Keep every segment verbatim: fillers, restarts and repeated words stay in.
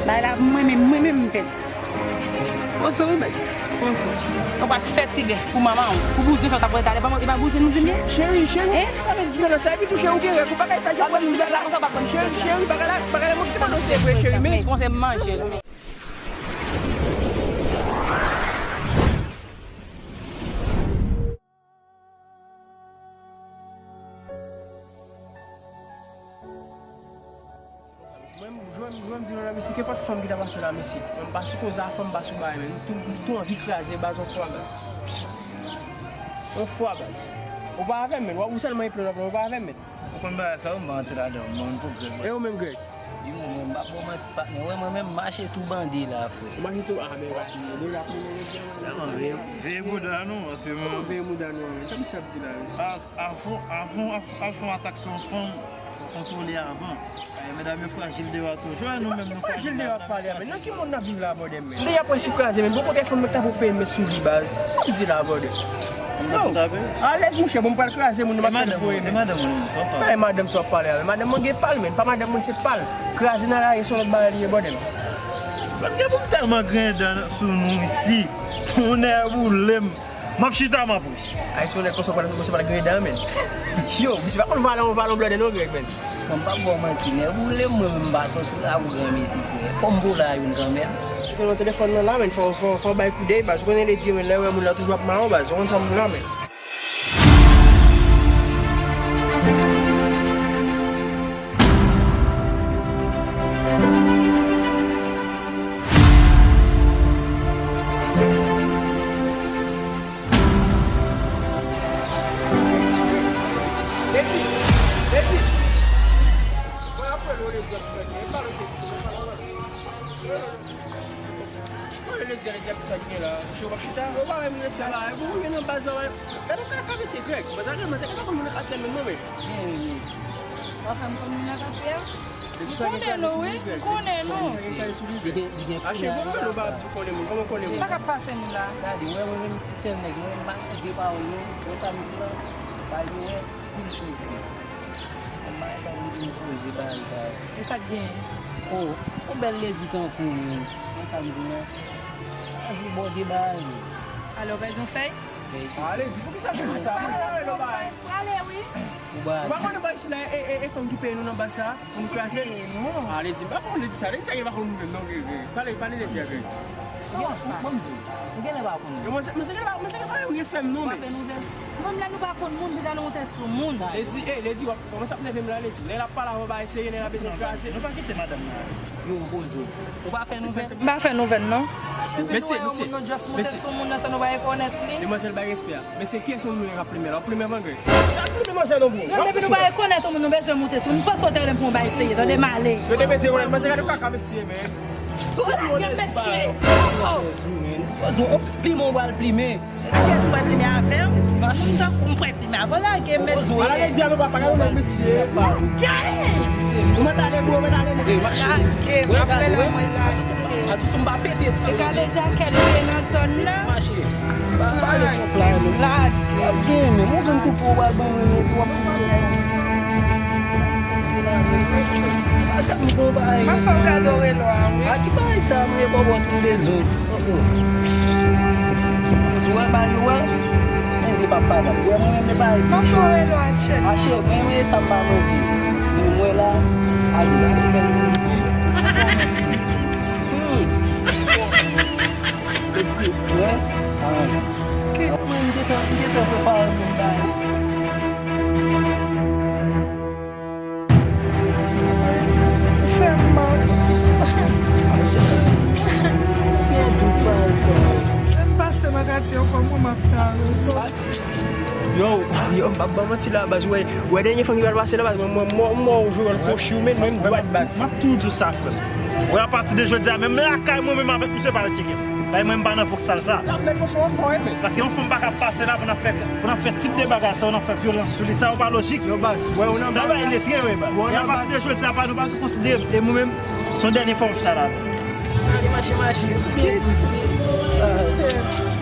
Bay la, mwen menm, mwen menm m pèdi. Pozo wi baz. Pozo. Ou pa t fè ti bèf pou manman w, pou bouzen sa w t ap retale, e pa bouzen nou di m ye? Cheri, cheri, pa gen diferans sa, epi tou cheri, ou gen règ, ou bagay sa, cheri, cheri, bagay la, bagay la, mwen ki te mande w se vre, cheri, men. Konse m manje l. Mwen, jwè m, jwè m di nou la, mesye, kenpòt fanm ki ta pase la, mesye. Mwen, m pa sou koze a fanm, m pa sou bagay, men. M tou, m tou anvi kraze baz yon fwa, baz. Yon fwa, baz. Ou pa avè m, men. Ou sèlman eple w ap pran, ou pa avè m, men. Ou konn bagay sa, ou m pa antre ladan, mwen, pou Greg. E ou menm, Greg? Yo, mwen, m pa bon manti, patnè. Wè, mwen menm, m mache tou bandi la, frè. Ou mache tou, ah, men, pa fini, deja, fini, deja. Veye, veye bouda nou, an se moman. Veye bouda nou, an. Sa misye ap di la, mesye? Avan, avan, avan, avan atak sou yon fanm, fò kontwole avan. Ay, medam yo frajil deyò a toujou, e nou menm nou frajil deyò a pale a, men nan ki mond n ap viv la, brother, men? M deja pran sou kraze, men bon, kote fanm mwen ta pou peye met sou li, baz. Sa m di la, brother? Yo, alèz, monchè, bon, m pral kraze moun, nou pa fè voye, men. Ay, madanm sa w ap pale a, men madanm mwen gen pa l, men pa madanm mwen, se pa l. Kraze nan lari, se yon lòt bagay li ye, brother. Sa m gen pou m tèlman griyen dan sou nou isi. Tonnè boule m. M ap chita, m ap ri. Ay, si w nèg konsa, w pral, konsa w pral griyen dan, men. Yo, misye pa konn valè yon, valè yon blòdè non, Greg, men. Mwen pa ba w manti, nèg boule m, mwen menm m pa sòsye la pou granmesi, frè. Fò m vole a youn kanmenm. Telefòn nan la, men, fò, fò, fò w bay koudèy, baz. Ou konnen lè di, men, lè w wè moun nan toujou ap mawon, baz. Ou konn sa m di la, men. Mwen, lè di a, lè di a, sa gen la. Yo, w ap chita. Yo, pa wè moun respè la. Epi, ou vin nan baz la, wè. Gade kaka, mesye Greg. Baz la, manzè, gade kòman moun nan katye menm non, men. Wi, wi. Ou pa fè m konn moun nan katye a? M konnen nou, wi. M konnen nou. Li gen, li gen fimè. Ache, bon, men, ou pa ap di konnen moun. Kòman konnen moun? Sa k ap pase nou la? Gade, wè, mwen menm, se sèl nèg, mwen, m pa tande pawòl, non. Wè sa m di la? Ba yo, wè. Pil sou pye. Yon bagay sa vin pou nou poze bagay sa yo. E sa k genyen? O, yon bèl ledi tankou nou. Mwen sa m di non. Anvi bòde bagay yo. Alò, pèdi yon fèy? Fèy. Ale, di poukisa se konsa? Prale, wi. Ou pa konnen ba isi la, e, e, e fanm ki peye nou nan baz sa? Pou nou kraze? Peye nou. Ale, di, m pa konn lè di sa, lè di sa, gen pa konn moun menm, non, gen, gen. Pale, pale lè di a, gen. Kòman sa? Bon, di, ou genlè pa konn. Yo, mwen se, mwen se genlè pa, mwen se genlè pa yon respè m, non, men. W ap fè nouvèl. Menm lè nou pa konn moun, deja nou moute sou moun, a. Lè di, e, lè di, w ap, kòman sa ap nève m la, lè di? Lè l ap pale avè w, bagay serye, nè l ap bezwen kraze. Nou pa kite madanm nan. Yo, poze w. Ou pa fè nouvèl? M pa fè nouvèl, non. Mesye, mesye, mesye. Sou moun nan, san nou pa rekonèt li. Demwazèl bay respè a. Mesye, kiyès nan nou menm k ap plimen la? W ap plimen avan, Greg? N ap plimen manzè non, bro. Non, depi nou pa rekonèt yon moun, nou bezwen moute sou. Nou panse w te rele m pou yon bagay serye, tande m ale. Yo te bezwen rekonèt manzè, gade kaka mesye, men. Lage m, mesye. Oh, oh. Plimen, w pral plimen. Kiyès ou pral plimen avè m? Moun tankou m pral plimen avè w, lage m, mesye. Ala, lè di a, nou pa, pa gade non, mesye. Lage m. Ou mèt ale, bro, ou mèt ale, non. Lage m, ap fè lanmou la. Atousi m pa pete. Se ka deja kèt li nan zòn nan. Mache. Pa pale kòk la, non. Lage. W ap gen, men mwen konn tou pou w al ban mwen, men pou w ap. Mache m konn bagay. Mwen fè w kado relo a, wi. A ki bagay sa, mwen bò bò tou dezòd. Oh, oh. Ou wè bagay ou wè? Men de pa pa la. Ou wè mwen menm de bagay. Mwen fè w relo a, chè. A chè, mwen, mwen, sa m pa manje. Men mwen la, ale, ale, fè l. Hmm. Mwen, ah. Mwen, m gentan, m gentan prepare pou m bay. Ou fè m mal. Byen dous, pa egzanp. Lè m pase nan katye ankò, mwen, m ap fè ale. Yo, yo, m p ap ba w manti la, baz, wè, wè dènye fanm ki pral pase la, baz, mwen, mwen, mwen, mwen, ou jwe wòl kwochi w, men, mwen, m dwat, baz. M ap tou di w sa, frè m. Wè, apati de jodi a, menm lakay mwen, menm avèk misye, pa vin tcheke m. Bay mwen, m pa nan fòk sal sa. L ap met mouchwa fò, wi, men. Paske yon fanm pa ka pase la pou n ap fè, pou n ap fè tip de bagay sa, pou n ap fè vyolans sou li. Sa yo pa lojik. Yo, baz, wè, ou nan baz. Sa bay letre, wi, baz. E apati de jodi a, pa nou pa sou konsidere, e mwen menm, se yon dènye fwa m fè sa la. Ale mache, mache. Byen dous. Ah.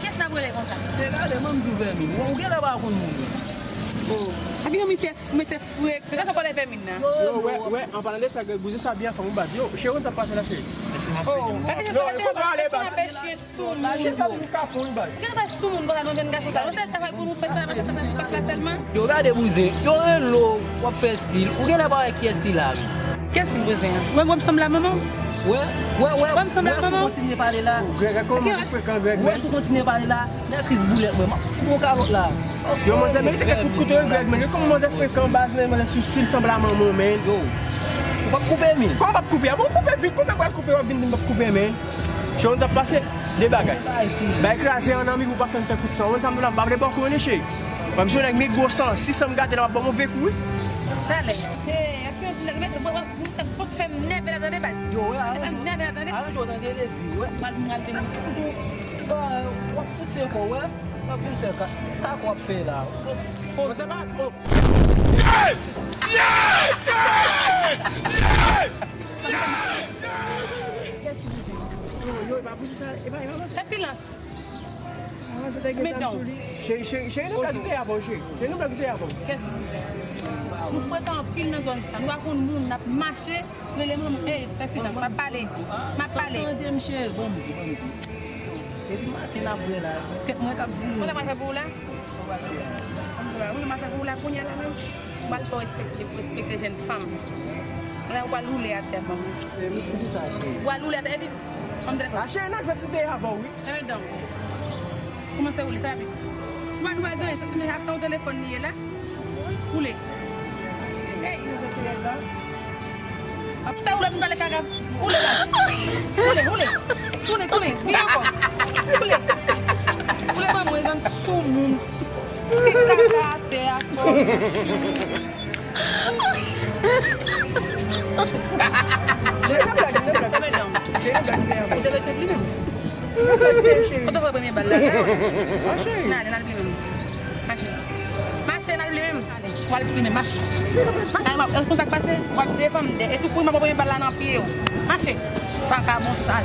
Kiyès n ap rele konsa? Te gade, mwen m di w vèmin. Ou, ou genlè pa konn moun. Oh. Ak yon misye, misye frekan. Gade sa w pale vèmin nan. Yo, wè, wè, an palan de sa, Greg, bouzen sa byen anfòm, wi, baz. Yo, cheri, sa pase la, cheri. Oh, gade sa, gade sa, gade sa, gade sa, sou moun yo. Gade sa, sou moun konsa, nou jèn gason sa. Nou fè travay pou nou fè sa, fè sa, fè sa, fè sa sèlman. Yo, gade bouzen, yo rele w, w ap fè estil. Ou genlè pa wè kiyès ki la, wi. Kiyès ki bouzen an? Wè, wè, m sanble a manman w? Wè, wè, wè, wè, si w kontinye pale la. Greg, kòman se frekan, Greg, wè, si w kontinye pale la, nan kriz boulèt, mwen, m ap fout yon kalòt la. Yo, manzè, men li te gen kout kouto, wi, Greg, men kòman manzè frekan, baz, men manzè sou estil sanble a manman w, men. Yo, ou p ap koupe, men. Kòman w p ap koupe? A bon, koupe vit, koupe, pral koupe, w ap vin di m p ap koupe, men. Cheri, w konn sa k pase? De bagay. Bay kraze an nan mi pou pa fè m fè kout san. Ou konn sa m di w la, m pa vle bòkò, non, cheri. Ban m jwenn nèg mi gwo san, si san m gate la, m ap ba w move kou, wi. Talè. Hey, ak yon ti nèg, mèt, mwen, mwen, mwen, fòk fè m nève la, tande, baz. Yo, wè, fè m nève la, tande. Aranje w, tande, Lezi, wè. M al, m al vin. Ba, w ap pouse ankò, wè. W ap vin fè ka, ka w ap fè la. Bon, se pa, bon. Yo, yo, e pa pouse sa, e pa, e pa pouse. Fè silans. Avanse, te gen zam sou li. Cheri, cheri, cheri, nou pral kite avè w, cheri. Cheri, nou pral kite avè w. Kès ki bouzen? Nou frekan anpil nan zòn sa. Nou pa konn moun, n ap mache, rele moun, ey, fè silans, m ap pale. M ap pale. Tande m, cheri, bon, m di, bon, m di. Depi maten n ap wè la, tèt mwen k ap vire. Konsa m ap fè pou ou la? Konsa m ap fè pou ou la kounye a la menm. M pral fè w respekte, pou respekte jèn fanm. Lè ou pral woule atè, manman. E, m di sa, cheri. Ou pral woule atè, epi, ban m telefòn. A, cheri, n a jwe pou de avè w, wi. Fèmen dan w. Kòmanse woule, sa rapid. Ou pa, ou pa gen, sa, men sa yon telefòn li ye la. Woule. Ey. Sa woule pou pale kaka. Woule la. Woule, woule. Tounen, tounen. Vin ankò. Woule. Woule ban mwen, zòn sou moun. Ti kaka atè a kò. Fèmen dan w. Ou te vle te pli menm? Ou te vle premye bal la, la? N ale, n al pli menm. Mache. Mache, n al pli menm. Ale, w al pli menm, mache. Mache, w ap, e konsa k pase, w ap defann de. E si w kouri, m ap premye bal la nan pye w. Mache. Vakabon sal.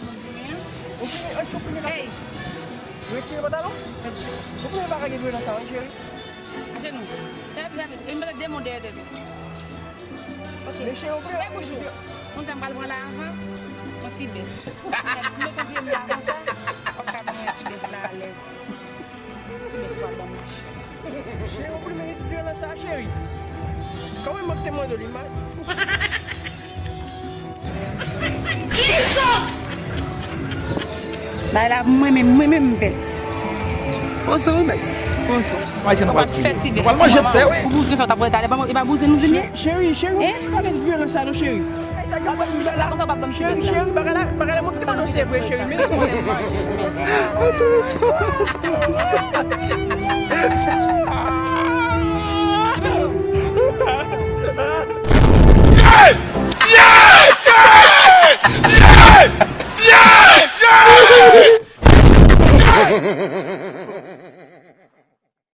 pa bon pou mwen an. Ou premye, èske ou premye pa... Hey! Retire pantalon? Ou premye pa ka gen vyolans sa, wi, cheri. Ajenou. Fè pi rapid. E m mete de mo dèyè tèt ou. Ok. Men cheri, ou premye... Fè bouch ou. Konn sa m pral pran la avan. Yon ti bèf. Si m mete pye m la konsa, w ap ka pran yon ti bèf la alèz. Ti bèf pral ban m machin. Cheri, ou premye gen vyolans sa, cheri. Kanmenm mwen ki te mande w li, man. Bay la pou mwen menm, mwen menm m fè. Poson wi baz. Poson. Ou pa t fè ti bèf. Ou pral manje tè, wi. Pou bouzen sa w t ap wè talè, e pa bouzen nou vin ye? Cheri, cheri, ou pa gen vyolans sa non, cheri. Cheri, cheri, bagay la, bagay la, mwen ki te mande w se vre, cheri. Men